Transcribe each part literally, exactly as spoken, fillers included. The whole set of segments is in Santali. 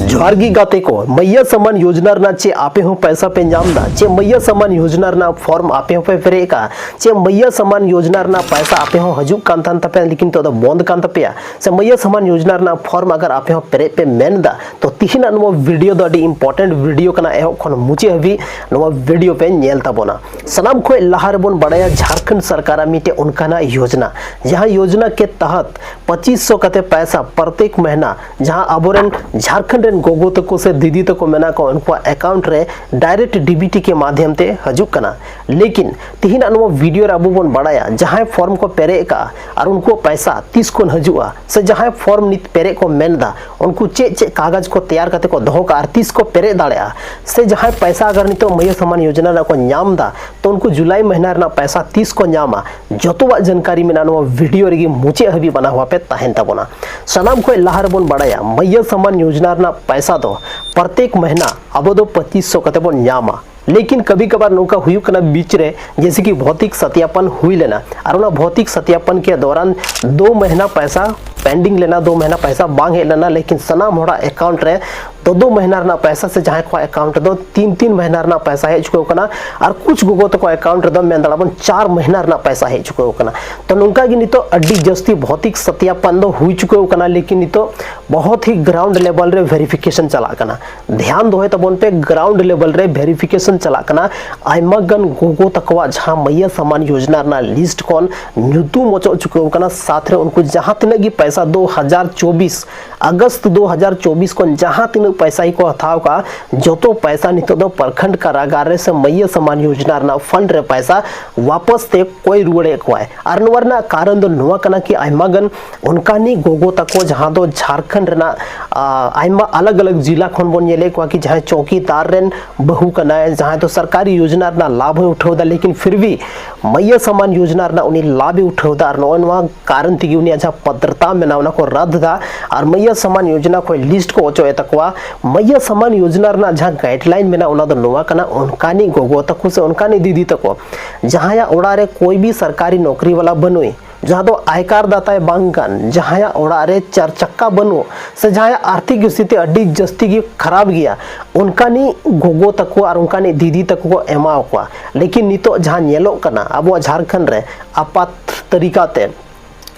ᱡᱚᱦᱟᱨ ᱜᱮ ᱜᱟᱛᱮ ᱠᱚ, ᱢᱟᱭᱭᱟ ᱥᱟᱢᱟᱱ ᱭᱳᱡᱽᱱᱟ ᱨᱮᱱᱟᱜ ᱪᱮᱫ ᱟᱯᱮ ᱦᱚᱸ ᱯᱚᱭᱥᱟ ᱯᱮ ᱧᱟᱢ ᱮᱫᱟ? ᱪᱮᱫ ᱢᱟᱭᱭᱟ ᱥᱟᱢᱟᱱ ᱭᱳᱡᱽᱱᱟ ᱨᱮᱱᱟᱜ ᱯᱷᱚᱨᱢ ᱟᱯᱮ ᱦᱚᱸ ᱯᱮ ᱯᱮᱨᱮᱡ ᱟᱠᱟᱫᱼᱟ? ᱪᱮᱫ ᱢᱟᱭᱭᱟ ᱥᱟᱢᱟᱱ ᱭᱳᱡᱽᱱᱟ ᱨᱮᱱᱟᱜ ᱯᱚᱭᱥᱟ ᱟᱯᱮ ᱦᱚᱸ ᱦᱤᱡᱩᱜ ᱠᱟᱱ ᱛᱟᱦᱮᱱ ᱛᱟᱯᱮᱭᱟ, ᱞᱮᱠᱤᱱ ᱱᱤᱛᱚᱜ ᱫᱚ ᱵᱚᱱᱫ ᱠᱟᱱ ᱛᱟᱯᱮᱭᱟ? ᱥᱮ ᱢᱟᱭᱭᱟ ᱥᱟᱢᱟᱱ ᱭᱳᱡᱽᱱᱟ ᱨᱮᱱᱟᱜ ᱯᱷᱚᱨᱢ ᱟᱜᱟᱨ ᱟᱯᱮ ᱦᱚᱸ ᱯᱮᱨᱮᱡ ᱯᱮ ᱢᱮᱱ ᱮᱫᱟ, ᱛᱚ ᱛᱤᱦᱤᱧᱟᱜ ᱱᱚᱣᱟ ᱵᱷᱤᱰᱤᱭᱳ ᱫᱚ ᱟᱹᱰᱤ ᱤᱢᱯᱚᱨᱴᱮᱱᱴ ᱵᱷᱤᱰᱤᱭᱳ ᱠᱟᱱᱟ᱾ ᱮᱦᱚᱵ ᱠᱷᱚᱱ ᱢᱩᱪᱟᱹᱫ ᱦᱟᱹᱵᱤᱡ ᱱᱚᱣᱟ ᱵᱷᱤᱰᱤᱭᱳ ᱯᱮ ᱧᱮᱞ ᱛᱟᱵᱚᱱᱟ᱾ ᱥᱟᱱᱟᱢ ᱠᱷᱚᱱ ᱞᱟᱦᱟ ᱨᱮᱵᱚᱱ ᱵᱟᱲᱟᱭᱟ ᱡᱷᱟᱲᱠᱷᱚᱸᱰ ᱥᱚᱨᱠᱟᱨᱟᱜ ᱢᱤᱫᱴᱮᱱ ᱚᱱᱠᱟᱱᱟᱜ ᱭᱳᱡᱽᱱᱟ, ᱡᱟᱦᱟᱸ ᱭᱳᱡᱽᱱᱟ ᱠᱮ ᱛᱟᱦᱟᱛ ᱯᱚᱸᱪᱤᱥ ᱥᱚ ᱠᱟᱛᱮ ᱯᱚᱭᱥᱟ ᱯᱨᱚᱛᱮᱠ ᱢᱟᱦᱱᱟ ᱡᱟᱦᱟᱸ ᱟᱵᱚᱨᱮᱱ ᱡᱷᱟᱲᱠᱷᱚᱸᱰ ᱨᱮᱱ ᱜᱚᱜᱚ ᱛᱟᱠᱚ ᱥᱮ ᱫᱤᱫᱤ ᱛᱟᱠᱚ ᱢᱮᱱᱟᱜ ᱠᱚᱣᱟ, ᱩᱱᱠᱩᱣᱟᱜ ᱮᱠᱟᱣᱩᱱᱴ ᱨᱮ ᱰᱟᱭᱨᱮᱠᱴ ᱰᱤᱵᱤᱴᱤ ᱠᱮ ᱢᱟᱫᱷᱭᱚᱢ ᱛᱮ ᱦᱤᱡᱩᱜ ᱠᱟᱱᱟ᱾ ᱞᱮᱠᱤᱱ ᱛᱤᱦᱤᱧᱟᱜ ᱱᱚᱣᱟ ᱵᱷᱤᱰᱤᱭᱳ ᱨᱮ ᱟᱵᱚ ᱵᱚᱱ ᱵᱟᱲᱟᱭᱟ, ᱡᱟᱦᱟᱸᱭ ᱯᱷᱚᱨᱢ ᱠᱚ ᱯᱮᱨᱮᱡ ᱟᱠᱟᱫᱼᱟ ᱟᱨ ᱩᱱᱠᱩᱣᱟᱜ ᱯᱚᱭᱥᱟ ᱛᱤᱥ ᱠᱷᱚᱱ ᱦᱤᱡᱩᱜᱼᱟ, ᱥᱮ ᱡᱟᱦᱟᱸᱭ ᱯᱷᱚᱨᱢ ᱱᱤᱛ ᱯᱮᱨᱮᱡ ᱠᱚ ᱢᱮᱱ ᱮᱫᱟ, ᱩᱱᱠᱩ ᱪᱮᱫ ᱪᱮᱫ ᱠᱟᱜᱚᱡᱽ ᱠᱚ ᱛᱮᱭᱟᱨ ᱠᱟᱛᱮ ᱠᱚ ᱫᱚᱦᱚ ᱠᱟᱜᱼᱟ ᱟᱨ ᱛᱤᱥ ᱠᱚ ᱯᱮᱨᱮᱡ ᱫᱟᱲᱮᱭᱟᱜᱼᱟ, ᱥᱮ ᱡᱟᱦᱟᱸᱭ ᱯᱚᱭᱥᱟ ᱟᱜᱟᱨ ᱱᱤᱛᱚᱜ ᱢᱟᱭᱭᱟ ᱥᱟᱢᱟᱱ ᱭᱳᱡᱽᱱᱟ ᱨᱮᱱᱟᱜ ᱠᱚ ᱧᱟᱢ ᱮᱫᱟ, ᱛᱚ ᱩᱱᱠᱩ ᱡᱩᱞᱟᱭ ᱢᱟᱹᱦᱱᱟᱹ ᱨᱮᱱᱟᱜ ᱯᱚᱭᱥᱟ ᱛᱤᱥ ᱠᱚ ᱧᱟᱢᱟ, ᱡᱚᱛᱚᱣᱟᱜ ᱡᱟᱱᱠᱟᱨᱤ ᱢᱮᱱᱟᱜᱼᱟ ᱱᱚᱣᱟ ᱵᱷᱤᱰᱤᱭᱳ ᱨᱮᱜᱮ᱾ ᱢᱩᱪᱟᱹᱫ ᱦᱟᱹᱵᱤᱡ ᱵᱟᱱᱟ ᱦᱚᱲ ᱯᱮ ᱛᱟᱦᱮᱱ ᱛᱟᱵᱚᱱᱟ᱾ ᱥᱟᱱᱟᱢ ᱠᱷᱚᱱ ᱞᱟᱦᱟ ᱨᱮᱵᱚᱱ ᱵᱟᱲᱟᱭᱟ, ᱢᱟᱭᱭᱟ ᱥᱟᱢᱟᱱ ᱭᱳᱡᱽᱱᱟ ᱨᱮᱱᱟᱜ ᱯᱚᱭᱥᱟ ᱫᱚ ᱯᱨᱚᱛᱮᱠ ᱢᱟᱹᱦᱱᱟᱹ ᱟᱵᱚ ᱫᱚ ᱯᱚᱸᱪᱤᱥ ᱥᱚ ᱠᱟᱛᱮ ᱵᱚᱱ ᱧᱟᱢᱟ᱾ ᱞᱮᱠᱤᱱ ᱠᱟᱵᱷᱤ ᱠᱟᱵᱷᱟᱨ ᱱᱚᱝᱠᱟ ᱦᱩᱭᱩᱜ ᱠᱟᱱᱟ, ᱵᱤᱪ ᱨᱮ ᱡᱮᱭᱥᱮ ᱠᱤ ᱵᱷᱚᱛᱤᱠ ᱥᱟᱛᱭᱟᱯᱚᱱ ᱦᱩᱭ ᱞᱮᱱᱟ, ᱟᱨ ᱚᱱᱟ ᱵᱷᱚᱛᱤᱠ ᱥᱟᱛᱭᱟᱯᱚᱱ ᱠᱮ ᱫᱚᱨᱟᱱ ᱫᱚ ᱢᱟᱹᱦᱱᱟᱹ ᱯᱚᱭᱥᱟ ᱯᱮᱱᱰᱤᱝ ᱞᱮᱱᱟ, ᱫᱚ ᱢᱟᱹᱦᱱᱟᱹ ᱯᱚᱭᱥᱟ ᱵᱟᱝ ᱦᱮᱡ ᱞᱮᱱᱟ, ᱞᱮᱠᱤᱱ ᱥᱟᱱᱟᱢ ᱦᱚᱲᱟᱜ ᱮᱠᱟᱣᱩᱱᱴ ᱨᱮ ᱫᱚ ᱫᱚ ᱢᱟᱹᱦᱱᱟᱹ ᱨᱮᱱᱟᱜ ᱯᱚᱭᱥᱟ, ᱥᱮ ᱡᱟᱦᱟᱸᱭ ᱠᱚᱣᱟᱜ ᱮᱠᱟᱣᱩᱱᱴ ᱨᱮᱫᱚ ᱛᱤᱱ ᱛᱤᱱ ᱢᱟᱹᱦᱱᱟᱹ ᱨᱮᱱᱟᱜ ᱯᱚᱭᱥᱟ ᱦᱮᱡ ᱪᱩᱠᱟᱹᱣ ᱠᱟᱱᱟ, ᱟᱨ ᱠᱩᱪ ᱜᱚᱜᱚ ᱛᱟᱠᱚ ᱮᱠᱟᱣᱩᱱᱴ ᱨᱮᱫᱚ ᱢᱮᱱ ᱫᱟᱲᱮᱭᱟᱜ ᱵᱚᱱ ᱪᱟᱨ ᱢᱟᱹᱦᱱᱟᱹ ᱨᱮᱱᱟᱜ ᱯᱚᱭᱥᱟ ᱦᱮᱡ ᱪᱩᱠᱟᱹᱣ ᱠᱟᱱᱟ᱾ ᱛᱚ ᱱᱚᱝᱠᱟ ᱜᱮ ᱱᱤᱛᱚᱜ ᱟᱹᱰᱤ ᱡᱟᱹᱥᱛᱤ ᱵᱷᱚᱛᱤᱠ ᱥᱟᱛᱭᱟᱯᱚᱱ ᱫᱚ ᱦᱩᱭ ᱪᱩᱠᱟᱹᱣ ᱠᱟᱱᱟ, ᱞᱮᱠᱤᱱ ᱱᱤᱛᱚᱜ ᱵᱚᱦᱚᱛ ᱦᱤ ᱜᱨᱟᱣᱩᱱᱰ ᱞᱮᱵᱮᱞ ᱨᱮ ᱵᱷᱮᱨᱤᱯᱷᱤᱠᱮᱥᱚᱱ ᱪᱟᱞᱟᱜ ᱠᱟᱱᱟ᱾ ᱫᱷᱮᱭᱟᱱ ᱫᱚᱦᱚᱭ ᱛᱟᱵᱚᱱ ᱯᱮ, ᱜᱨᱟᱣᱩᱱᱰ ᱞᱮᱵᱮᱞ ᱨᱮ ᱵᱷᱮᱨᱤᱯᱷᱤᱠᱮᱥᱚᱱ ᱪᱟᱞᱟᱜ ᱠᱟᱱᱟ᱾ ᱟᱭᱢᱟ ᱜᱟᱱ ᱜᱚᱜᱚ ᱛᱟᱠᱚᱣᱟᱜ ᱡᱟᱦᱟᱸ ᱢᱟᱹᱭᱭᱟᱹ ᱥᱟᱢᱟᱱ ᱭᱳᱡᱽᱱᱟ ᱨᱮᱱᱟᱜ ᱞᱤᱥᱴ ᱠᱷᱚᱱ ᱧᱩᱛᱩᱢ ᱚᱪᱚᱜ ᱪᱩᱠᱟᱹᱣ ᱠᱟᱱᱟ, ᱥᱟᱛ ᱨᱮ ᱩᱱᱠᱩ ᱡᱟᱦᱟᱸ ᱛᱤᱱᱟᱹᱜ ᱜᱮ ᱯᱚᱭᱥᱟ ᱫᱩ ᱦᱟᱡᱟᱨ ᱪᱚᱵᱵᱤᱥ ᱟᱜᱚᱥᱴ ᱫᱩ ᱦᱟᱡᱟᱨ ᱪᱚᱵᱵᱤᱥ ᱠᱷᱚᱱ ᱡᱟᱦᱟᱸ ᱛᱤᱱᱟᱹᱜ ᱯᱚᱭᱥᱟ ᱜᱮᱠᱚ ᱦᱟᱛᱟᱣ ᱠᱟᱜᱼᱟ, ᱡᱚᱛᱚ ᱯᱚᱭᱥᱟ ᱱᱤᱛᱚᱜ ᱫᱚ ᱯᱨᱚᱠᱷᱚᱸᱰ ᱠᱟᱨᱟᱜᱟᱨ ᱨᱮ ᱥᱮ ᱢᱟᱹᱭᱭᱟᱹ ᱥᱟᱢᱟᱱ ᱭᱳᱡᱽᱱᱟ ᱨᱮᱱᱟᱜ ᱯᱷᱟᱱᱰ ᱨᱮ ᱯᱚᱭᱥᱟ ᱣᱟᱯᱚᱥ ᱛᱮ ᱠᱚᱭ ᱨᱩᱣᱟᱹᱲᱮᱫ ᱠᱚᱣᱟᱭ᱾ ᱟᱨ ᱱᱚᱣᱟ ᱨᱮᱱᱟᱜ ᱠᱟᱨᱚᱱ ᱫᱚ ᱱᱚᱣᱟ ᱠᱟᱱᱟ ᱠᱤ ᱟᱭᱢᱟ ᱜᱟᱱ ᱚᱱᱠᱟᱱᱤᱡ ᱜᱚᱜᱚ ᱛᱟᱠᱚ ᱡᱟᱦᱟᱸ ᱫᱚ ᱡᱷᱟᱲᱠᱷᱚᱸᱰ ᱨᱮᱱᱟᱜ, ᱟ, ᱟᱭᱢᱟ ᱟᱞᱟᱜᱽ ᱟᱞᱟᱜᱽ ᱡᱤᱞᱟ ᱠᱷᱚᱱ ᱵᱚᱱ ᱧᱮᱞᱮᱫ ᱠᱚᱣᱟ ᱠᱤ ᱡᱟᱦᱟᱸᱭ ᱪᱚᱣᱠᱤᱫᱟᱨ ᱨᱮᱱ ᱵᱟᱹᱦᱩ ᱠᱟᱱᱟᱭ, ᱡᱟᱦᱟᱸᱭ ᱫᱚ ᱥᱚᱨᱠᱟᱨᱤ ᱭᱳᱡᱽᱱᱟ ᱨᱮᱱᱟᱜ ᱞᱟᱵᱷ ᱦᱚᱸᱭ ᱩᱴᱷᱟᱹᱣ ᱮᱫᱟ, ᱞᱮᱠᱤᱱ ᱯᱷᱤᱨ ᱵᱷᱤ ᱢᱟᱹᱭᱭᱟᱹ ᱥᱟᱢᱟᱱ ᱭᱳᱡᱽᱱᱟ ᱨᱮᱱᱟᱜ ᱩᱱᱤ ᱞᱟᱵᱷ ᱮ ᱩᱴᱷᱟᱹᱣ ᱮᱫᱟ᱾ ᱟᱨ ᱱᱚᱜᱼᱚᱭ ᱱᱚᱣᱟ ᱠᱟᱨᱚᱱ ᱛᱮᱜᱮ ᱩᱱᱤᱭᱟᱜ ᱡᱟᱦᱟᱸ ᱯᱟᱛᱨᱛᱟ ᱢᱮᱱᱟᱜᱼᱟ, ᱚᱱᱟ ᱠᱚ ᱨᱟᱫ ᱮᱫᱟ ᱟᱨ ᱢᱟᱹᱭᱭᱟᱹ ᱥᱟᱢᱟᱱ ᱭᱳᱡᱽᱱᱟ ᱠᱷᱚᱱ ᱞᱤᱥᱴ ᱠᱚ ᱚᱪᱚᱜ ᱮᱫ ᱛᱟᱠᱚᱣᱟ᱾ ᱢᱟᱹᱭᱭᱟᱹ ᱥᱟᱢᱟᱱ ᱭᱳᱡᱽᱱᱟ ᱨᱮᱱᱟᱜ ᱡᱟᱦᱟᱸ ᱜᱟᱭᱤᱰᱞᱟᱭᱤᱱ ᱢᱮᱱᱟᱜᱼᱟ, ᱚᱱᱟ ᱫᱚ ᱱᱚᱣᱟ ᱠᱟᱱᱟ, ᱚᱱᱠᱟᱱᱤᱡ ᱜᱚᱜᱚ ᱛᱟᱠᱚ ᱥᱮ ᱚᱱᱠᱟᱱᱤᱡ ᱫᱤᱫᱤ ᱛᱟᱠᱚ ᱡᱟᱦᱟᱸᱭᱟᱜ ᱚᱲᱟᱜ ᱨᱮ ᱠᱳᱭ ᱵᱷᱤ ᱥᱚᱨᱠᱟᱨᱤ ᱱᱚᱠᱨᱤ ᱣᱟᱞᱟ ᱵᱟᱹᱱᱩᱭ, ᱡᱟᱦᱟᱸ ᱫᱚ ᱟᱭᱠᱟᱨ ᱫᱟᱛᱟᱭ ᱵᱟᱝ ᱠᱟᱱ, ᱡᱟᱦᱟᱸᱭᱟᱜ ᱚᱲᱟᱜ ᱨᱮ ᱪᱟᱨ ᱪᱟᱠᱟ ᱵᱟᱹᱱᱩᱜ, ᱥᱮ ᱡᱟᱦᱟᱸᱭᱟᱜ ᱟᱨᱛᱷᱤᱠ ᱥᱛᱷᱤᱛᱤ ᱟᱹᱰᱤ ᱡᱟᱹᱥᱛᱤ ᱜᱮ ᱠᱷᱟᱨᱟᱯ ᱜᱮᱭᱟ, ᱚᱱᱠᱟᱱᱤᱡ ᱜᱚᱜᱚ ᱛᱟᱠᱚ ᱟᱨ ᱚᱱᱠᱟᱱᱤᱡ ᱫᱤᱫᱤ ᱛᱟᱠᱚ ᱠᱚ ᱮᱢᱟᱣ ᱠᱚᱣᱟ᱾ ᱞᱮᱠᱤᱱ ᱱᱤᱛᱚᱜ ᱡᱟᱦᱟᱸ ᱧᱮᱞᱚᱜ ᱠᱟᱱᱟ ᱟᱵᱚᱣᱟᱜ ᱡᱷᱟᱲᱠᱷᱚᱸᱰ ᱨᱮ ᱟᱯᱟᱛ ᱛᱟᱹᱨᱤᱠᱟ ᱛᱮ,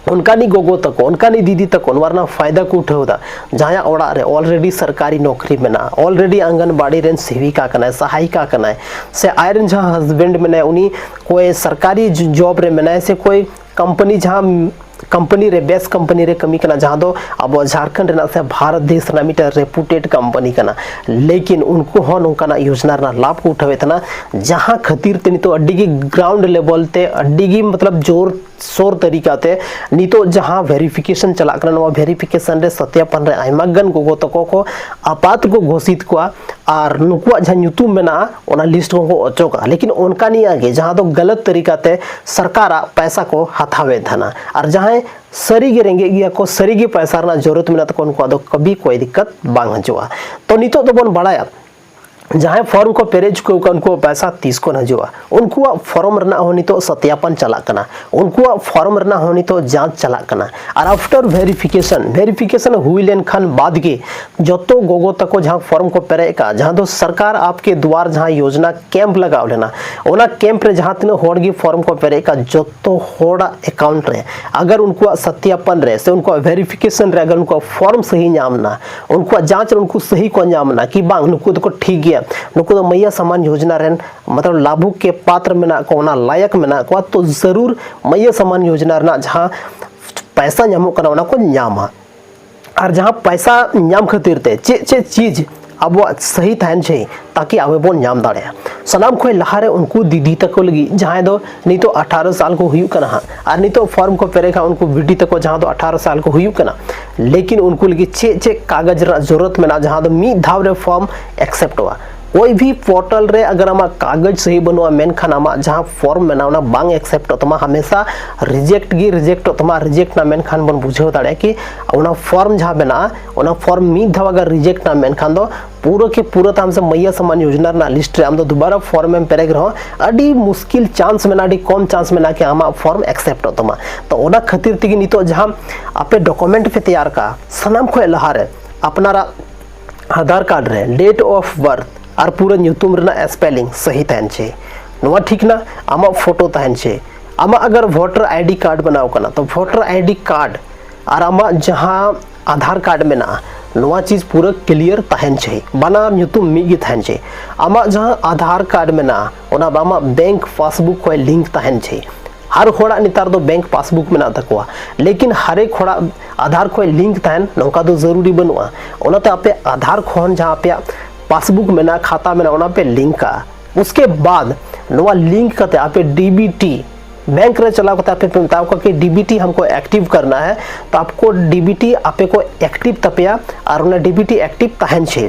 ᱚᱱᱠᱟᱱᱤᱡ ᱜᱚᱜᱚ ᱛᱟᱠᱚ, ᱚᱱᱠᱟᱱᱤᱡ ᱫᱤᱫᱤ ᱛᱟᱠᱚ ᱱᱚᱣᱟ ᱨᱮᱱᱟᱜ ᱯᱷᱟᱭᱫᱟ ᱠᱚ ᱩᱴᱷᱟᱹᱣ ᱮᱫᱟ᱾ ᱡᱟᱦᱟᱸᱭᱟᱜ ᱚᱲᱟᱜ ᱨᱮ already ᱥᱚᱨᱠᱟᱨᱤ ᱱᱚᱠᱨᱤ ᱢᱮᱱᱟᱜᱼᱟ, already ᱟᱝᱜᱟᱱᱵᱟᱲᱤ ᱨᱮᱱ ᱥᱮᱵᱤᱠᱟ ᱠᱟᱱᱟᱭ, ᱥᱟᱦᱟᱭᱤᱠᱟ ᱠᱟᱱᱟᱭ, ᱥᱮ ᱟᱡᱨᱮᱱ ᱡᱟᱦᱟᱸ husband ᱢᱮᱱᱟᱭᱟ, ᱩᱱᱤ ᱠᱚᱭ ᱥᱚᱨᱠᱟᱨᱤ ᱡᱚ-, job ᱨᱮ ᱢᱮᱱᱟᱭᱟ, ᱥᱮ ᱠᱚᱭ ᱠᱳᱢᱯᱟᱱᱤ, ᱡᱟᱦᱟᱸ ᱠᱳᱢᱯᱟᱱᱤ ᱨᱮ, best ᱠᱳᱢᱯᱟᱱᱤ ᱨᱮ ᱠᱟᱹᱢᱤ ᱠᱟᱱᱟ, ᱡᱟᱦᱟᱸ ᱫᱚ ᱟᱵᱚ ᱡᱷᱟᱲᱠᱷᱚᱸᱰ ᱨᱮᱱᱟᱜ ᱥᱮ ᱵᱷᱟᱨᱚᱛ ᱫᱮᱥ ᱨᱮᱱᱟᱜ ᱢᱤᱫᱴᱮᱱ reputed ᱠᱳᱢᱯᱟᱱᱤ ᱠᱟᱱᱟ᱾ ᱞᱮᱠᱤᱱ ᱩᱱᱠᱩ ᱦᱚᱸ ᱱᱚᱝᱠᱟᱱᱟᱜ ᱭᱳᱡᱽᱱᱟ ᱨᱮᱱᱟᱜ ᱞᱟᱵᱷ ᱠᱚ ᱩᱴᱷᱟᱹᱣᱮᱫ ᱛᱟᱦᱮᱱᱟ, ᱡᱟᱦᱟᱸ ᱠᱷᱟᱹᱛᱤᱨ ᱛᱮ ᱱᱤᱛᱚᱜ ᱟᱹᱰᱤ ᱜᱮ ground level ᱛᱮ ᱟᱹᱰᱤ ᱜᱮ, ᱢᱚᱛᱞᱚᱵ, ᱡᱳᱨ ᱥᱳᱨ ᱛᱟᱹᱨᱤᱠᱟ ᱛᱮ ᱱᱤᱛᱚᱜ ᱡᱟᱦᱟᱸ verification ᱪᱟᱞᱟᱜ ᱠᱟᱱᱟ, ᱱᱚᱣᱟ verification ᱨᱮ ᱥᱚᱛᱭᱟᱯᱟᱱ ᱨᱮ ᱟᱭᱢᱟ ᱜᱟᱱ ᱜᱚᱜᱚ ᱛᱟᱠᱚ ᱠᱚ ᱟᱯᱟᱛ ᱠᱚ ᱜᱷᱳᱥᱤᱛ ᱠᱚᱣᱟ ᱟᱨ ᱱᱩᱠᱩᱣᱟᱜ ᱡᱟᱦᱟᱸ ᱧᱩᱛᱩᱢ ᱢᱮᱱᱟᱜᱼᱟ, ᱚᱱᱟ list ᱠᱚ ᱠᱚ ᱚᱪᱚᱜᱟ᱾ ᱞᱮᱠᱤᱱ ᱚᱱᱠᱟᱱᱤᱭᱟᱹ ᱜᱮ, ᱡᱟᱦᱟᱸ ᱫᱚ ᱜᱟᱞᱟᱛ ᱛᱟᱹᱨᱤᱠᱟ ᱛᱮ ᱥᱚᱨᱠᱟᱨᱟᱜ ᱯᱚᱭᱥᱟ ᱠᱚ ᱦᱟᱛᱟᱣᱮᱫ ᱛᱟᱦᱮᱱᱟ᱾ ᱟᱨ ᱡᱟᱦᱟᱸᱭ ᱥᱟᱹᱨᱤ ᱜᱮ ᱨᱮᱸᱜᱮᱡ ᱜᱮᱭᱟ ᱠᱚ, ᱥᱟᱹᱨᱤ ᱜᱮ ᱯᱚᱭᱥᱟ ᱨᱮᱱᱟᱜ ᱡᱚᱨᱩᱨᱟᱛ ᱢᱮᱱᱟᱜ ᱛᱟᱠᱚᱣᱟ, ᱩᱱᱠᱩᱣᱟᱜ ᱫᱚ ᱠᱟᱵᱷᱤ ᱠᱚᱭ ᱫᱤᱠᱠᱟᱛ ᱵᱟᱝ ᱦᱤᱡᱩᱜᱼᱟ᱾ ᱛᱚ, ᱱᱤᱛᱚᱜ ᱫᱚᱵᱚᱱ ᱵᱟᱲᱟᱭᱟ, ᱡᱟᱦᱟᱸᱭ form ᱠᱚ ᱯᱮᱨᱮᱡ ᱪᱩᱠᱟᱹᱣ ᱠᱟᱜ, ᱩᱱᱠᱩᱣᱟᱜ ᱯᱚᱭᱥᱟ ᱛᱤᱥ ᱠᱷᱚᱱ ᱦᱤᱡᱩᱜᱼᱟ? ᱩᱱᱠᱩᱣᱟᱜ form ᱨᱮᱱᱟᱜ ᱦᱚᱸ ᱱᱤᱛᱚᱜ ᱥᱚᱛᱭᱟᱯᱟᱱ ᱪᱟᱞᱟᱜ ᱠᱟᱱᱟ, ᱩᱱᱠᱩᱣᱟᱜ form ᱨᱮᱱᱟᱜ ᱦᱚᱸ ᱱᱤᱛᱚᱜ ᱡᱟᱸᱪ ᱪᱟᱞᱟᱜ ᱠᱟᱱᱟ᱾ ᱟᱨ after verification, verification ᱦᱩᱭ ᱞᱮᱱᱠᱷᱟᱱ ᱵᱟᱫᱽ ᱜᱮ ᱡᱚᱛᱚ ᱜᱚᱜᱚ ᱛᱟᱠᱚ ᱡᱟᱦᱟᱸ form ᱠᱚ ᱯᱮᱨᱮᱡ ᱠᱟᱜᱼᱟ, ᱡᱟᱦᱟᱸ ᱫᱚ ᱥᱚᱨᱠᱟᱨ ᱟᱯᱠᱮ ᱫᱩᱣᱟᱨ ᱡᱟᱦᱟᱸ ᱭᱳᱡᱽᱱᱟ camp ᱞᱟᱜᱟᱣ ᱞᱮᱱᱟ, ᱚᱱᱟ camp ᱨᱮ ᱡᱟᱦᱟᱸ ᱛᱤᱱᱟᱹᱜ ᱦᱚᱲ ᱜᱮ form ᱠᱚ ᱯᱮᱨᱮᱡ ᱠᱟᱜᱼᱟ, ᱡᱚᱛᱚ ᱦᱚᱲᱟᱜ account ᱨᱮ ᱟᱜᱟᱨ ᱩᱱᱠᱩᱣᱟᱜ ᱥᱚᱛᱭᱟᱯᱟᱱ ᱨᱮ ᱥᱮ ᱩᱱᱠᱩᱣᱟᱜ verification ᱨᱮ ᱟᱜᱟᱨ ᱩᱱᱠᱩᱣᱟᱜ form ᱥᱟᱹᱦᱤ ᱧᱟᱢ ᱮᱱᱟ, ᱩᱱᱠᱩᱣᱟᱜ ᱡᱟᱸᱪ ᱨᱮ ᱩᱱᱠᱩ ᱥᱟᱹᱦᱤ ᱠᱚ ᱧᱟᱢ ᱮᱱᱟ ᱠᱤ ᱵᱟᱝ, ᱱᱩᱠᱩ ᱫᱚᱠᱚ ᱴᱷᱤᱠ ᱜᱮᱭᱟ, ᱱᱩᱠᱩ ᱫᱚ ᱢᱟᱹᱭᱭᱟ ᱥᱟᱢᱟᱱ ᱭᱳᱡᱽᱱᱟ ᱨᱮᱱ, ᱢᱚᱛᱞᱚᱵ, ᱞᱟᱵᱷᱩᱠ ᱠᱮ ᱯᱟᱛᱨ ᱢᱮᱱᱟᱜ ᱠᱚᱣᱟ, ᱚᱱᱟ ᱞᱟᱭᱚᱠ ᱢᱮᱱᱟᱜ ᱠᱚᱣᱟ, ᱛᱚ ᱡᱟᱹᱨᱩᱨ ᱢᱟᱹᱭᱭᱟ ᱥᱟᱢᱟᱱ ᱭᱳᱡᱽᱱᱟ ᱨᱮᱱᱟᱜ ᱡᱟᱦᱟᱸ ᱯᱟᱭᱥᱟ ᱧᱟᱢᱚᱜ ᱠᱟᱱᱟ, ᱚᱱᱟ ᱠᱚ ᱧᱟᱢᱟ᱾ ᱟᱨ ᱡᱟᱦᱟᱸ ᱯᱟᱭᱥᱟ ᱧᱟᱢ ᱠᱷᱟᱹᱛᱤᱨ ᱛᱮ ᱪᱮᱫ ᱪᱮᱫ ᱪᱤᱡᱽ ᱟᱵᱚᱣᱟᱜ ᱥᱟᱹᱦᱤ ᱛᱟᱦᱮᱱ ᱪᱟᱹᱦᱤ, ᱛᱟᱠᱤ ᱟᱵᱚ ᱵᱚᱱ ᱧᱟᱢ ᱫᱟᱲᱮᱭᱟᱜᱼᱟ᱾ ᱥᱟᱱᱟᱢ ᱠᱷᱚᱱ ᱞᱟᱦᱟᱨᱮ ᱩᱱᱠᱩ ᱫᱤᱫᱤ ᱛᱟᱠᱚ ᱞᱟᱹᱜᱤᱫ, ᱡᱟᱦᱟᱸᱭ ᱫᱚ ᱱᱤᱛᱚᱜ ᱟᱴᱷᱟᱨᱚ ᱥᱟᱞ ᱠᱚ ᱦᱩᱭᱩᱜ ᱠᱟᱱᱟ ᱦᱟᱸᱜ, ᱟᱨ ᱱᱤᱛᱚᱜ form ᱠᱚ ᱯᱮᱨᱮᱡᱟ, ᱩᱱᱠᱩ ᱵᱤᱴᱤ ᱛᱟᱠᱚ ᱡᱟᱦᱟᱸ ᱫᱚ ᱟᱴᱷᱟᱨᱚ ᱥᱟᱞ ᱠᱚ ᱦᱩᱭᱩᱜ ᱠᱟᱱᱟ, ᱞᱮᱠᱤᱱ ᱩᱱᱠᱩ ᱞᱟᱹᱜᱤᱫ ᱪᱮᱫ ᱪᱮᱫ ᱠᱟᱜᱚᱡᱽ ᱨᱮᱱᱟᱜ ᱡᱚᱨᱩᱨᱟᱛ ᱢᱮᱱᱟᱜᱼᱟ, ᱡᱟᱦᱟᱸ ᱫᱚ ᱢᱤᱫ ᱫᱷᱟᱣ ᱨᱮ form acceptᱚᱜᱼᱟ? ᱠᱳᱭ ᱵᱷᱤ ᱯᱳᱨᱴᱟᱞ ᱨᱮ ᱟᱜᱟᱨ ᱟᱢᱟᱜ ᱠᱟᱜᱚᱡᱽ ᱥᱟᱹᱦᱤ ᱵᱟᱹᱱᱩᱜᱼᱟ, ᱢᱮᱱᱠᱷᱟᱱ ᱟᱢᱟᱜ ᱡᱟᱦᱟᱸ ᱯᱷᱚᱨᱢ ᱢᱮᱱᱟᱜᱼᱟ, ᱚᱱᱟ ᱵᱟᱝ ᱮᱠᱥᱮᱯᱴᱚᱜ ᱛᱟᱢᱟ, ᱦᱟᱢᱮᱥᱟ ᱨᱤᱡᱮᱠᱴ ᱜᱮ ᱨᱤᱡᱮᱠᱴᱚᱜ ᱛᱟᱢᱟ᱾ ᱨᱤᱡᱮᱠᱴ ᱱᱟ ᱢᱮᱱᱠᱷᱟᱱ ᱵᱚᱱ ᱵᱩᱡᱷᱟᱹᱣ ᱫᱟᱲᱮᱭᱟᱜᱼᱟ ᱠᱤ ᱚᱱᱟ ᱯᱷᱚᱨᱢ ᱡᱟᱦᱟᱸ ᱢᱮᱱᱟᱜᱼᱟ, ᱚᱱᱟ ᱯᱷᱚᱨᱢ ᱢᱤᱫ ᱫᱷᱟᱣ ᱟᱜᱟᱨ ᱨᱤᱡᱮᱠᱴ ᱱᱟ ᱢᱮᱱᱠᱷᱟᱱ ᱫᱚ ᱯᱩᱨᱟᱹ ᱠᱮ ᱯᱩᱨᱟᱹ ᱛᱟᱢ ᱥᱮ ᱢᱟᱹᱭᱭᱟ ᱥᱟᱢᱟᱱ ᱭᱳᱡᱱᱟ ᱨᱮᱱᱟᱜ ᱞᱤᱥᱴ ᱨᱮ ᱟᱢ ᱫᱚ ᱫᱩᱵᱟᱨᱟ ᱯᱷᱚᱨᱢ ᱮᱢ ᱯᱮᱨᱮᱡ ᱨᱮᱦᱚᱸ ᱟᱹᱰᱤ ᱢᱩᱥᱠᱤᱞ ᱪᱟᱱᱥ ᱢᱮᱱᱟᱜᱼᱟ, ᱟᱹᱰᱤ ᱠᱚᱢ ᱪᱟᱱᱥ ᱢᱮᱱᱟᱜᱼᱟ ᱠᱤ ᱟᱢᱟᱜ ᱯᱷᱚᱨᱢ ᱮᱠᱥᱮᱯᱴᱚᱜ ᱛᱟᱢᱟ᱾ ᱛᱚ ᱚᱱᱟ ᱠᱷᱟᱹᱛᱤᱨ ᱛᱮᱜᱮ ᱱᱤᱛᱚᱜ ᱡᱟᱦᱟᱸ ᱟᱯᱮ ᱰᱚᱠᱩᱢᱮᱱᱴ ᱯᱮ ᱛᱮᱭᱟᱨ ᱠᱟᱜᱼᱟ, ᱥᱟᱱᱟᱢ ᱠᱷᱚᱱ ᱞᱟᱦᱟᱨᱮ ᱟᱯᱱᱟᱨᱟᱜ ᱟᱫᱷᱟᱨ ᱠᱟᱨᱰ ᱨᱮ ᱰᱮᱴ ᱚᱯᱷ ᱵᱟᱨᱛᱷ ᱟᱨ ᱯᱩᱨᱟᱹ ᱧᱩᱛᱩᱢ ᱨᱮᱱᱟᱜ ᱥᱯᱮᱞᱤᱝ ᱥᱟᱹᱦᱤ ᱛᱟᱦᱮᱱ ᱪᱟᱹᱦᱤ᱾ ᱱᱚᱣᱟ ᱴᱷᱤᱠ ᱱᱟ, ᱟᱢᱟᱜ ᱯᱷᱳᱴᱳ ᱛᱟᱦᱮᱱ ᱪᱟᱹᱦᱤ᱾ ᱟᱢᱟᱜ ᱟᱜᱟᱨ ᱵᱷᱳᱴᱟᱨ ᱟᱭᱰᱤ ᱠᱟᱨᱰ ᱵᱮᱱᱟᱣ ᱠᱟᱱᱟ, ᱛᱚ ᱵᱷᱳᱴᱟᱨ ᱟᱭᱰᱤ ᱠᱟᱨᱰ ᱟᱨ ᱟᱢᱟᱜ ᱡᱟᱦᱟᱸ ᱟᱫᱷᱟᱨ ᱠᱟᱨᱰ ᱢᱮᱱᱟᱜᱼᱟ, ᱱᱚᱣᱟ ᱪᱤᱡᱽ ᱯᱩᱨᱟᱹ ᱠᱞᱤᱭᱟᱨ ᱛᱟᱦᱮᱱ ᱪᱟᱹᱦᱤ᱾ ᱵᱟᱱᱟᱨ ᱧᱩᱛᱩᱢ ᱢᱤᱫ ᱜᱮ ᱛᱟᱦᱮᱱ ᱪᱟᱹᱦᱤ᱾ ᱟᱢᱟᱜ ᱡᱟᱦᱟᱸ ᱟᱫᱷᱟᱨ ᱠᱟᱨᱰ ᱢᱮᱱᱟᱜᱼᱟ, ᱚᱱᱟ ᱟᱢᱟᱜ ᱵᱮᱝᱠ ᱯᱟᱥᱵᱩᱠ ᱠᱷᱚᱱ ᱞᱤᱝᱠ ᱛᱟᱦᱮᱱ ᱪᱟᱹᱦᱤ᱾ ᱦᱟᱨ ᱦᱚᱲᱟᱜ ᱱᱮᱛᱟᱨ ᱫᱚ ᱵᱮᱝᱠ ᱯᱟᱥᱵᱩᱠ ᱢᱮᱱᱟᱜ ᱛᱟᱠᱚᱣᱟ, ᱞᱮᱠᱤᱱ ᱦᱟᱨᱮᱠ ᱦᱚᱲᱟᱜ ᱟᱫᱷᱟᱨ ᱠᱷᱚᱱ ᱞᱤᱝᱠ ᱛᱟᱦᱮᱱ ᱱᱚᱝᱠᱟ ᱫᱚ ᱡᱟᱹᱨᱩᱨᱤ ᱵᱟᱹᱱᱩᱜᱼᱟ᱾ ᱚᱱᱟᱛᱮ ᱟᱯᱮ ᱟᱫᱷᱟᱨ ᱠᱷᱚᱱ ᱡᱟᱦᱟᱸ ᱟᱯᱮᱭᱟᱜ ᱯᱟᱥᱵᱩᱠ ᱢᱮᱱᱟᱜᱼᱟ, ᱠᱷᱟᱛᱟ ᱢᱮᱱᱟᱜᱼᱟ, ᱚᱱᱟ ᱯᱮ ᱞᱤᱝᱠᱟ᱾ ᱩᱥᱠᱮ ᱵᱟᱫ ᱱᱚᱣᱟ ᱞᱤᱝᱠ ᱠᱟᱛᱮ ᱟᱯᱮ ᱰᱤᱵᱤᱴᱤ ᱵᱮᱝᱠ ᱨᱮ ᱪᱟᱞᱟᱣ ᱠᱟᱛᱮ ᱟᱯᱮ ᱯᱮ ᱢᱮᱛᱟ ᱠᱚᱣᱟ ᱠᱤ ᱰᱤᱵᱤᱴᱤ ᱦᱟᱢᱠᱳ ᱮᱠᱴᱤᱵᱷ ᱠᱟᱨᱱᱟ ᱦᱮ, ᱛᱚ ᱟᱯᱠᱳ ᱰᱤᱵᱤᱴᱤ ᱟᱯᱮ ᱠᱚ ᱮᱠᱴᱤᱵᱷ ᱛᱟᱯᱮᱭᱟ ᱟᱨ ᱚᱱᱟ ᱰᱤᱵᱤᱴᱤ ᱮᱠᱴᱤᱵᱷ ᱛᱟᱦᱮᱱ ᱪᱟᱹᱦᱤ᱾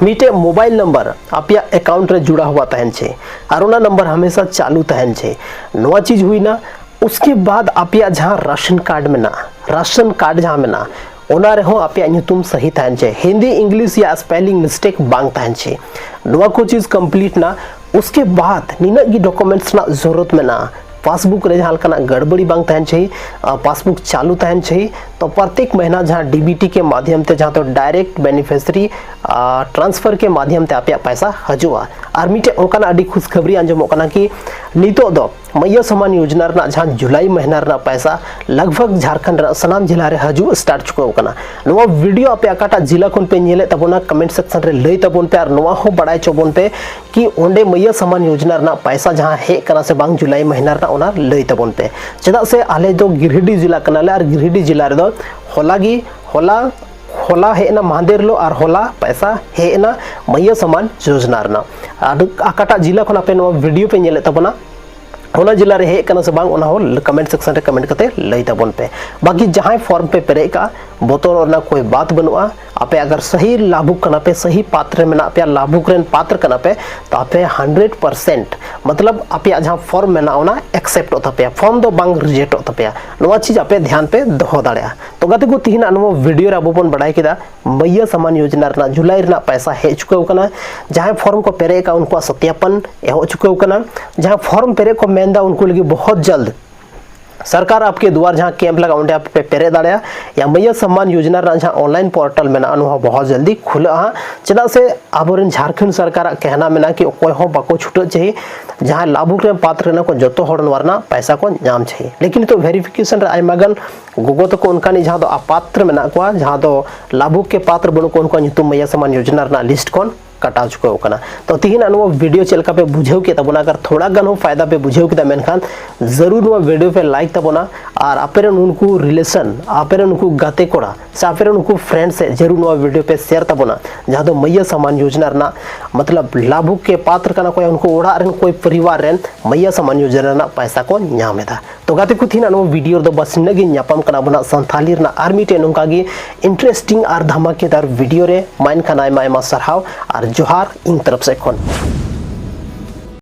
ᱢᱤᱫᱴᱮᱡ ᱢᱳᱵᱟᱭᱤᱞ ᱱᱟᱢᱵᱟᱨ ᱟᱯᱮᱭᱟᱜ ᱮᱠᱟᱣᱩᱱᱴ ᱨᱮ ᱡᱩᱲᱟ ᱦᱩᱣᱟ ᱛᱟᱦᱮᱱ ᱪᱟᱹᱦᱤ ᱟᱨ ᱚᱱᱟ ᱱᱟᱢᱵᱟᱨ ᱦᱟᱢᱮᱥᱟ ᱪᱟᱞᱩ ᱛᱟᱦᱮᱱ ᱪᱟᱹᱦᱤ᱾ ᱱᱚᱣᱟ ᱪᱤᱡᱽ ᱦᱩᱭᱱᱟ᱾ ᱩᱥᱠᱮ ᱵᱟᱫ ᱟᱯᱮᱭᱟᱜ ᱡᱟᱦᱟᱸ ᱨᱟᱥᱚᱱ ᱠᱟᱨᱰ ᱢᱮᱱᱟᱜᱼᱟ, ᱨᱟᱥᱚᱱ ᱠᱟᱨᱰ ᱡᱟᱦᱟᱸ ᱢᱮᱱᱟᱜᱼᱟ, ᱚᱱᱟ ᱨᱮᱦᱚᱸ ᱟᱯᱮᱭᱟᱜ ᱧᱩᱛᱩᱢ ᱥᱟᱹᱦᱤ ᱛᱟᱦᱮᱱ ᱪᱟᱹᱦᱤ, ᱦᱤᱱᱫᱤ ᱤᱝᱞᱤᱥ ᱭᱟ ᱥᱯᱮᱞᱤᱝ ᱢᱤᱥᱴᱮᱠ ᱵᱟᱝ ᱛᱟᱦᱮᱱ ᱪᱟᱹᱦᱤ᱾ ᱱᱚᱣᱟ ᱠᱚ ᱪᱤᱡᱽ ᱠᱚᱢᱯᱞᱤᱴ ᱱᱟ, ᱩᱥᱠᱮ ᱵᱟᱫ ᱱᱤᱱᱟᱹᱜ ᱜᱮ ᱰᱚᱠᱩᱢᱮᱱᱴᱥ ᱨᱮᱱᱟᱜ ᱡᱚᱨᱩᱨᱚᱛ ᱢᱮᱱᱟᱜᱼᱟ᱾ ᱯᱟᱥᱵᱩᱠ ᱨᱮ ᱡᱟᱦᱟᱸ ᱞᱮᱠᱟᱱᱟᱜ ᱜᱟᱲᱵᱟᱲᱤ ᱵᱟᱝ ᱛᱟᱦᱮᱱ ᱪᱟᱹᱦᱤ, ᱟᱨ ᱯᱟᱥᱵᱩᱠ ᱪᱟᱞᱩ ᱛᱟᱦᱮᱱ ᱪᱟᱹᱦᱤ᱾ ᱛᱚ ᱯᱨᱚᱛᱮᱠ ᱢᱟᱹᱦᱱᱟᱹ ᱡᱟᱦᱟᱸ ᱰᱤᱵᱤᱴᱤ ᱠᱮ ᱢᱟᱫᱷᱭᱚᱢ ᱛᱮ, ᱡᱟᱦᱟᱸ ᱫᱚ ᱰᱟᱭᱨᱮᱠᱴ ᱵᱮᱱᱤᱯᱷᱤᱥᱤᱭᱟᱨᱤ ᱴᱨᱟᱱᱥᱯᱷᱟᱨ ᱠᱮ ᱢᱟᱫᱷᱭᱚᱢ ᱛᱮ ᱟᱯᱮᱭᱟᱜ ᱯᱟᱭᱥᱟ ᱦᱤᱡᱩᱜᱼᱟ᱾ ᱟᱨ ᱢᱤᱫᱴᱮᱡ ᱚᱱᱠᱟᱱᱟᱜ ᱟᱹᱰᱤ ᱠᱷᱩᱥᱠᱷᱟᱵᱽᱨᱤ ᱟᱸᱡᱚᱢᱚᱜ ᱠᱟᱱᱟ ᱠᱤ ᱱᱤᱛᱚᱜ ᱫᱚ ᱢᱟᱹᱭᱭᱟ ᱥᱚᱢᱟᱱ ᱭᱳᱡᱽᱱᱟ ᱨᱮᱱᱟᱜ ᱡᱟᱦᱟᱸ ᱡᱩᱞᱟᱭ ᱢᱟᱹᱦᱱᱟᱹ ᱨᱮᱱᱟᱜ ᱯᱟᱭᱥᱟ ᱞᱟᱜᱽ ᱵᱷᱟᱜᱽ ᱡᱷᱟᱲᱠᱷᱚᱸᱰ ᱨᱮᱱᱟᱜ ᱥᱟᱱᱟᱢ ᱡᱮᱞᱟ ᱨᱮ ᱦᱤᱡᱩᱜ ᱥᱴᱟᱨᱴ ᱪᱩᱠᱟᱹᱣ ᱠᱟᱱᱟ᱾ ᱱᱚᱣᱟ ᱵᱷᱤᱰᱤᱭᱳ ᱟᱯᱮ ᱚᱠᱟᱴᱟᱜ ᱡᱮᱞᱟ ᱠᱷᱚᱱ ᱯᱮ ᱧᱮᱞᱮᱫ ᱛᱟᱵᱚᱱᱟ, ᱠᱚᱢᱮᱱᱴ ᱥᱮᱠᱥᱚᱱ ᱨᱮ ᱞᱟᱹᱭ ᱛᱟᱵᱚᱱ ᱯᱮ᱾ ᱟᱨ ᱱᱚᱣᱟ ᱦᱚᱸ ᱵᱟᱲᱟᱭ ᱦᱚᱪᱚ ᱵᱚᱱ ᱯᱮ ᱠᱤ ᱚᱸᱰᱮ ᱢᱟᱹᱭᱭᱟ ᱥᱚᱢᱟᱱ ᱭᱳᱡᱽᱱᱟ ᱨᱮᱱᱟᱜ ᱯᱟᱭᱥᱟ ᱡᱟᱦᱟᱸ ᱦᱮᱡ ᱠᱟᱱᱟ ᱥᱮ ᱵᱟᱝ ᱡᱩᱞᱟᱭ ᱢᱟᱹᱦᱱᱟᱹ ᱨᱮᱱᱟᱜ, ᱚᱱᱟ ᱞᱟᱹᱭ ᱛᱟᱵᱚᱱ ᱯᱮ᱾ ᱪᱮᱫᱟᱜ ᱥᱮ ᱟᱞᱮ ᱫᱚ ᱜᱤᱨᱤᱰᱤ ᱡᱮᱞᱟ ᱠᱟᱱᱟᱞᱮ ᱟᱨ ᱜᱤᱨᱤᱰᱤ ᱡᱮᱞᱟ ᱨᱮᱫᱚ ᱦᱚᱞᱟ ᱜᱮ, ᱦᱚᱞᱟ ᱦᱚᱞᱟ ᱦᱮᱡ ᱮᱱᱟ ᱢᱟᱦᱫᱮᱨ ᱦᱤᱞᱳᱜ ᱟᱨ ᱦᱚᱞᱟ ᱯᱟᱭᱥᱟ ᱦᱮᱡ ᱮᱱᱟ ᱢᱟᱹᱭᱭᱟ ᱥᱚᱢᱟᱱ ᱭᱳᱡᱽᱱᱟ ᱨᱮᱱᱟᱜ᱾ ᱟᱨ ᱚᱠᱟᱴᱟᱜ ᱡᱮᱞᱟ ᱠᱷᱚᱱ ᱟᱯᱮ ᱱᱚᱣᱟ ᱵᱷᱤᱰᱤᱭᱳ ᱯᱮ ᱧᱮᱞᱮᱫ ᱛᱟᱵᱚᱱᱟ, ᱚᱱᱟ ᱡᱮᱞᱟ ᱨᱮ ᱦᱮᱡ ᱠᱟᱱᱟ ᱥᱮ ᱵᱟᱝ, ᱚᱱᱟ ᱦᱚᱸ ᱠᱚᱢᱮᱱᱴ ᱥᱮᱠᱥᱚᱱ ᱨᱮ ᱠᱚᱢᱮᱱᱴ ᱠᱟᱛᱮ ᱞᱟᱹᱭ ᱛᱟᱵᱚᱱ ᱯᱮ᱾ ᱵᱟᱠᱤ ᱡᱟᱦᱟᱸᱭ ᱯᱷᱚᱨᱢ ᱯᱮ ᱯᱮᱨᱮᱡ ᱠᱟᱜᱼᱟ, ᱵᱚᱛᱚᱨᱚᱜ ᱨᱮᱱᱟᱜ ᱠᱳᱭ ᱵᱟᱛ ᱵᱟᱹᱱᱩᱜᱼᱟ᱾ ᱟᱯᱮ ᱟᱜᱟᱨ ᱥᱟᱹᱦᱤ ᱞᱟᱵᱷᱩᱠ ᱠᱟᱱᱟ ᱯᱮ, ᱥᱟᱹᱦᱤ ᱯᱟᱛᱨ ᱨᱮ ᱢᱮᱱᱟᱜ ᱯᱮᱭᱟ, ᱞᱟᱵᱷᱩᱠ ᱨᱮᱱ ᱯᱟᱛᱨ ᱠᱟᱱᱟ ᱯᱮ, ᱛᱚ ᱟᱯᱮ ᱦᱟᱱᱰᱨᱮᱰ ᱯᱟᱨᱥᱮᱱᱴ ᱢᱚᱛᱞᱚᱵ ᱟᱯᱮᱭᱟᱜ ᱡᱟᱦᱟᱸ ᱯᱷᱚᱨᱢ ᱢᱮᱱᱟᱜᱼᱟ ᱚᱱᱟ ᱮᱠᱥᱮᱯᱴᱚᱜ ᱛᱟᱯᱮᱭᱟ, ᱯᱷᱚᱨᱢ ᱫᱚ ᱵᱟᱝ ᱨᱤᱡᱮᱠᱴᱚᱜ ᱛᱟᱯᱮᱭᱟ᱾ ᱱᱚᱣᱟ ᱪᱤᱡᱽ ᱟᱯᱮ ᱫᱷᱮᱭᱟᱱ ᱯᱮ ᱫᱚᱦᱚ ᱫᱟᱲᱮᱭᱟᱜᱼᱟ᱾ ᱛᱚ ᱜᱟᱛᱮ ᱠᱚ, ᱛᱤᱦᱤᱧᱟᱜ ᱱᱚᱣᱟ ᱵᱷᱤᱰᱤᱭᱳ ᱨᱮ ᱟᱵᱚ ᱵᱚᱱ ᱵᱟᱲᱟᱭ ᱠᱮᱫᱟ ᱢᱟᱹᱭᱭᱟᱹ ᱥᱟᱢᱟᱱ ᱭᱳᱡᱽᱱᱟ ᱨᱮᱱᱟᱜ ᱡᱩᱞᱟᱭ ᱨᱮᱱᱟᱜ ᱯᱚᱭᱥᱟ ᱦᱮᱡ ᱪᱩᱠᱟᱹᱣ ᱠᱟᱱᱟ᱾ ᱡᱟᱦᱟᱸᱭ ᱯᱷᱚᱨᱢ ᱠᱚ ᱯᱮᱨᱮᱡ ᱟᱠᱟᱫ ᱩᱱᱠᱩᱣᱟᱜ ᱥᱚᱛᱭᱟᱯᱚᱱ ᱮᱦᱚᱵ ᱪᱩᱠᱟᱹᱣ ᱠᱟᱱᱟ᱾ ᱡᱟᱦᱟᱸ ᱯᱷᱚᱨᱢ ᱯᱮᱨᱮᱡ ᱠᱚ ᱢᱮᱱᱫᱟ ᱩᱱᱠᱩ ᱞᱟᱹᱜᱤᱫ ᱵᱚᱦᱚᱛ ᱡᱚᱞᱫ ᱥᱚᱨᱠᱟᱨ ᱟᱯᱠᱮ ᱫᱩᱣᱟᱨ ᱡᱟᱦᱟᱸ ᱠᱮᱢᱯ ᱞᱟᱜᱟᱜᱼᱟ ᱚᱸᱰᱮ ᱟᱯᱮ ᱯᱮ ᱯᱮᱨᱮᱡ ᱫᱟᱲᱮᱭᱟᱜᱼᱟ᱾ ᱭᱟ ᱢᱟᱹᱭᱭᱟᱹ ᱥᱟᱢᱢᱟᱱ ᱭᱳᱡᱽᱱᱟ ᱨᱮᱱᱟᱜ ᱡᱟᱦᱟᱸ ᱚᱱᱞᱟᱭᱤᱱ ᱯᱳᱨᱴᱟᱞ ᱢᱮᱱᱟᱜᱼᱟ ᱱᱚᱣᱟ ᱵᱚᱦᱚᱛ ᱡᱚᱞᱫᱤ ᱠᱷᱩᱞᱟᱹᱜᱼᱟ ᱦᱟᱸᱜ᱾ ᱪᱮᱫᱟᱜ ᱥᱮ ᱟᱵᱚᱨᱮᱱ ᱡᱷᱟᱲᱠᱷᱚᱸᱰ ᱥᱚᱨᱠᱟᱨᱟᱜ ᱠᱮᱦᱱᱟ ᱢᱮᱱᱟᱜᱼᱟ ᱠᱤ ᱚᱠᱚᱭ ᱦᱚᱸ ᱵᱟᱠᱚ ᱪᱷᱩᱴᱟᱹᱜ ᱪᱟᱹᱦᱤ, ᱡᱟᱦᱟᱸᱭ ᱞᱟᱵᱷᱩᱠ ᱨᱮ ᱯᱟᱛᱨ ᱠᱟᱱᱟ ᱠᱚ ᱡᱚᱛᱚ ᱦᱚᱲ ᱱᱚᱣᱟ ᱨᱮᱱᱟᱜ ᱯᱟᱭᱥᱟ ᱠᱚ ᱧᱟᱢ ᱪᱟᱹᱦᱤ᱾ ᱞᱮᱠᱤᱱ ᱱᱤᱛᱚᱜ ᱵᱷᱮᱨᱤᱯᱷᱤᱠᱮᱥᱚᱱ ᱨᱮ ᱟᱭᱢᱟ ᱜᱟᱱ ᱜᱚᱜᱚ ᱛᱟᱠᱚ ᱚᱱᱠᱟᱱᱤᱡ ᱡᱟᱦᱟᱸ ᱫᱚ ᱟᱯᱟᱛᱨ ᱢᱮᱱᱟᱜ ᱠᱚᱣᱟ, ᱡᱟᱦᱟᱸ ᱫᱚ ᱞᱟᱵᱷᱩᱠ ᱠᱮ ᱯᱟᱛᱨ ᱵᱟᱹᱱᱩᱜ ᱠᱚᱣᱟ, ᱩᱱᱠᱩᱣᱟᱜ ᱧᱩᱛᱩᱢ ᱢᱟᱹᱭᱭᱟᱹ ᱥᱟᱢᱟᱱ ᱭᱳᱡᱽᱱᱟ ᱨᱮᱱᱟᱜ ᱞᱤᱥᱴ ᱠᱷᱚᱱ ᱠᱟᱴᱟᱣ ᱪᱩᱠᱟᱹᱣ ᱠᱟᱱᱟ᱾ ᱛᱚ ᱛᱤᱦᱤᱧᱟᱜ ᱱᱚᱣᱟ ᱵᱷᱤᱰᱤᱭᱳ ᱪᱮᱫ ᱞᱮᱠᱟ ᱯᱮ ᱵᱩᱡᱷᱟᱹᱣ ᱠᱮᱫ ᱛᱟᱵᱚᱱᱟ, ᱟᱜᱟᱨ ᱛᱷᱚᱲᱟ ᱜᱟᱱ ᱦᱚᱸ ᱯᱷᱟᱭᱫᱟ ᱯᱮ ᱵᱩᱡᱷᱟᱹᱣ ᱠᱮᱫᱟ ᱢᱮᱱᱠᱷᱟᱱ ᱡᱟᱹᱨᱩᱲ ᱱᱚᱣᱟ ᱵᱷᱤᱰᱤᱭᱳ ᱯᱮ ᱞᱟᱭᱤᱠ ᱛᱟᱵᱚᱱᱟ, ᱟᱨ ᱟᱯᱮ ᱨᱮᱱ ᱩᱱᱠᱩ ᱨᱤᱞᱮᱥᱚᱱ, ᱟᱯᱮ ᱨᱮᱱ ᱩᱱᱠᱩ ᱜᱟᱛᱮ ᱠᱚᱲᱟ ᱥᱮ ᱟᱯᱮ ᱨᱮᱱ ᱩᱱᱠᱩ ᱯᱷᱨᱮᱱᱰ ᱥᱮᱫ ᱡᱟᱹᱨᱩᱲ ᱱᱚᱣᱟ ᱵᱷᱤᱰᱤᱭᱳ ᱯᱮ ᱥᱮᱭᱟᱨ ᱛᱟᱵᱚᱱᱟ, ᱡᱟᱦᱟᱸ ᱫᱚ ᱢᱟᱹᱭᱭᱟᱹ ᱥᱟᱢᱟᱱ ᱭᱳᱡᱽᱱᱟ ᱨᱮᱱᱟᱜ ᱢᱚᱛᱞᱚᱵ ᱞᱟᱵᱷᱩᱠ ᱠᱮ ᱯᱟᱛᱨ ᱠᱟᱱᱟ ᱠᱚ, ᱩᱱᱠᱩ ᱚᱲᱟᱜ ᱨᱮᱱ ᱠᱚᱭ ᱯᱚᱨᱤᱵᱟᱨ ᱨᱮᱱ ᱢᱟᱹᱭᱭᱟᱹ ᱥᱟᱢᱟᱱ ᱭᱳᱡᱽᱱᱟ ᱨᱮᱱᱟᱜ ᱯᱟᱭᱥᱟ ᱠᱚ ᱧᱟᱢ ᱮᱫᱟ᱾ ᱛᱚ ᱜᱟᱛᱮ ᱠᱚ, ᱛᱤᱦᱤᱧᱟᱜ ᱱᱚᱣᱟ ᱵᱷᱤᱰᱤᱭᱳ ᱨᱮᱫᱚ ᱵᱟᱥ ᱤᱱᱟᱹᱜ ᱜᱮ᱾ ᱧᱟᱯᱟᱢ ᱠᱟᱱᱟ ᱵᱚᱱ ᱦᱟᱸᱜ ᱥᱟᱱᱛᱷᱟᱞᱤ ᱨᱮᱱᱟᱜ ᱟᱨ ᱢᱤᱫᱴᱮᱱ ᱱᱚᱝᱠᱟ ᱜᱮ ᱤᱱᱴᱟᱨᱮᱥᱴᱤᱝ ᱟᱨ ᱫᱷᱟᱢᱟᱠᱮᱫᱟᱨ ᱵᱷᱤᱰᱤᱭᱳ ᱨᱮ᱾ ᱢᱟ ᱮᱱᱠᱷᱟᱱ ᱟᱭᱢᱟ ᱟᱭᱢᱟ ᱥᱟᱨᱦᱟᱣ ᱟᱨ ᱡᱚᱦᱟᱨ ᱤᱧ ᱛᱚᱨᱚᱯ ᱥᱮᱫ ᱠᱷᱚᱱ᱾